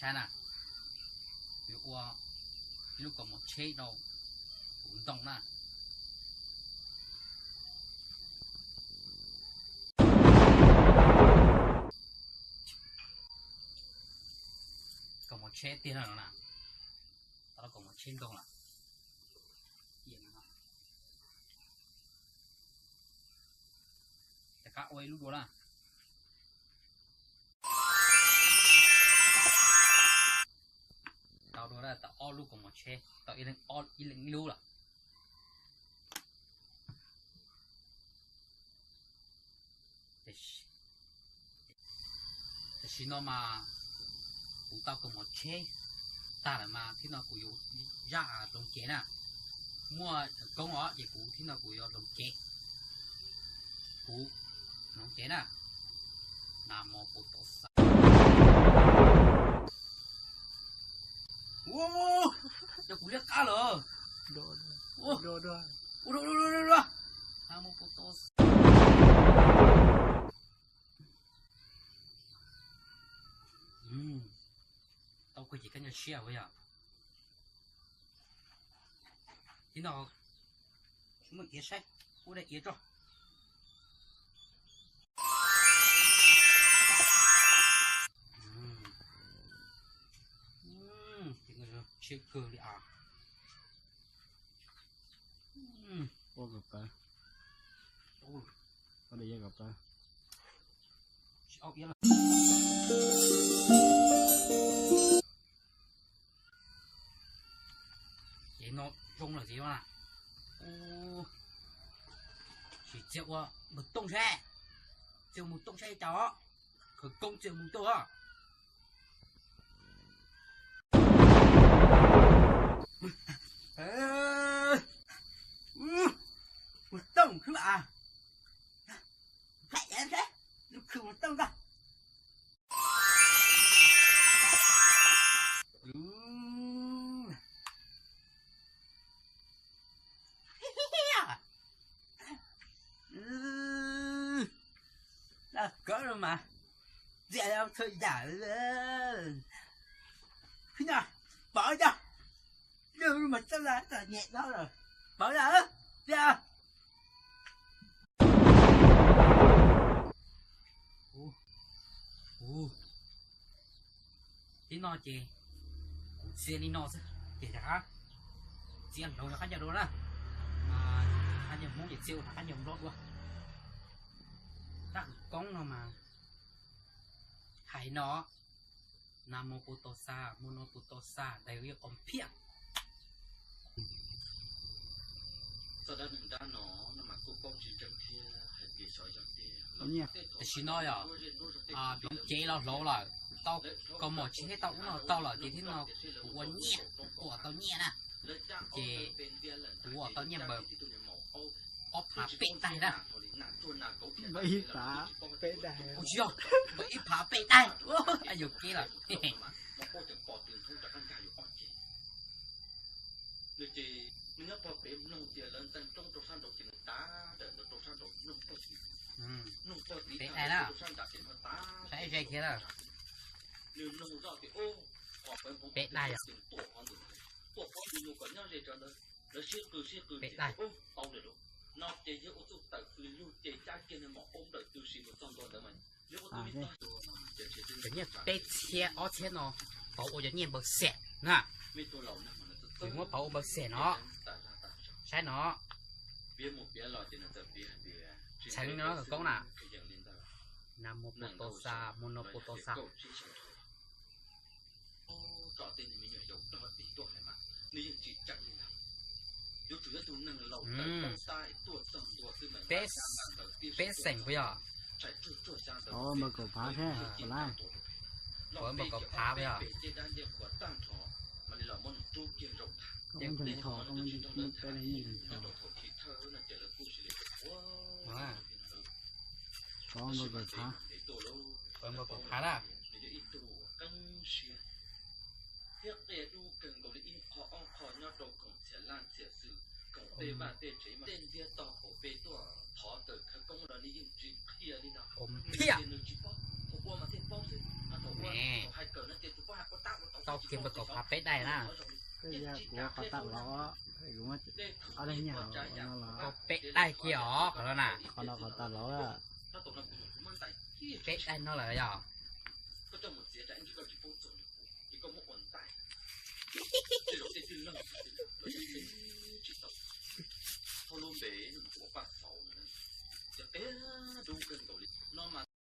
Saib na, kuv yuav ua ib lub kaus mom tsheb rau kuv ntoo na. Kaus mom tsheb tiag no na, tau kaus mom tsheb ntoo lawm. Rov qab ua ib lub dua na. Tau dua na, tau ob lub kaus mom tsheb, tau ib leeg ib lub lawm. Tam sim no mas kuv tau kaus mom tsheb tag lawm mas thiab no kuv yuav zaj hloov cev na. Muaj koob os ces kuv thiab no kuv yuav hloov cev. Kuv hloov cev na. Nas mos pos tos xas. Ua, yog kuv liab qab lawm. Ua, ua, ua, ua, ua. Nas mos pos tos xas. Tau kawg ces koj nco siab ua yog. Tib no, muaj iav saib, ua daim iav tso. Siab kawg li as. Ua kom pawv. Ua daim iav kom pawv. Ces no zoo lawm txiv na. Sim txia ua mus tooj saib, txia mus tooj saib cas os. Khawv koob txia mus tooj os. Mus tooj khwb as. Lub khw mus tooj ntag. Kawv mas, ntxias txhua yam. Khwb no, pov cov, lub mas txoj la txom nyem no lawm, pov la, ntxias. Tib no ces kuv txia li no xwb ces rov qab txia hloov rov qab ncaws dua na. Qab ncaws Hmoob ces txia ua rov qab ncaws Nplog dua. Rab khawv koob no mas hais no, nas mos pos tos xas, mos no pos tos xas, daim qos phiaj. Tam sim no yog hloov cev los hloov lawm, tau kaus mom tsheb tau ub no tau lawm ces thiab no kuv ua nyiaj, kuv ua tau nyiaj na. Ces kuv ua tau nyiaj npaum ob phav peb daig na. Ua tsis yog, npaum ib phav peb daig, yuam kev lawm. Peb daig na, saib ze kiag na. Peb daig yog. Peb daig. Cov nyiaj peb txhiab ob txhiab no pauv ua cov nyiaj npaum xees na. Kuv muab pauv ua npaum xees no. Saib no. Txheev no khawv koob na. Nas mos pos tos xas, mos no pos tos xas. Peb xees puas yog? Pauv npaum kaum phav thiab, pauv npaum kaum phav puas yog? Pauv npaum kaum phav. Pauv npaum kaum phav na. Phiaj. Tau kiag npawg Kaum Phav peb daim na. Koj ya kuv qhov tag los, kuv muab ob daim nyiaj hauv no los. Tau peb daim kiag os qhov no na. Qhov no qhov tag los. Peb daim no lawm yog.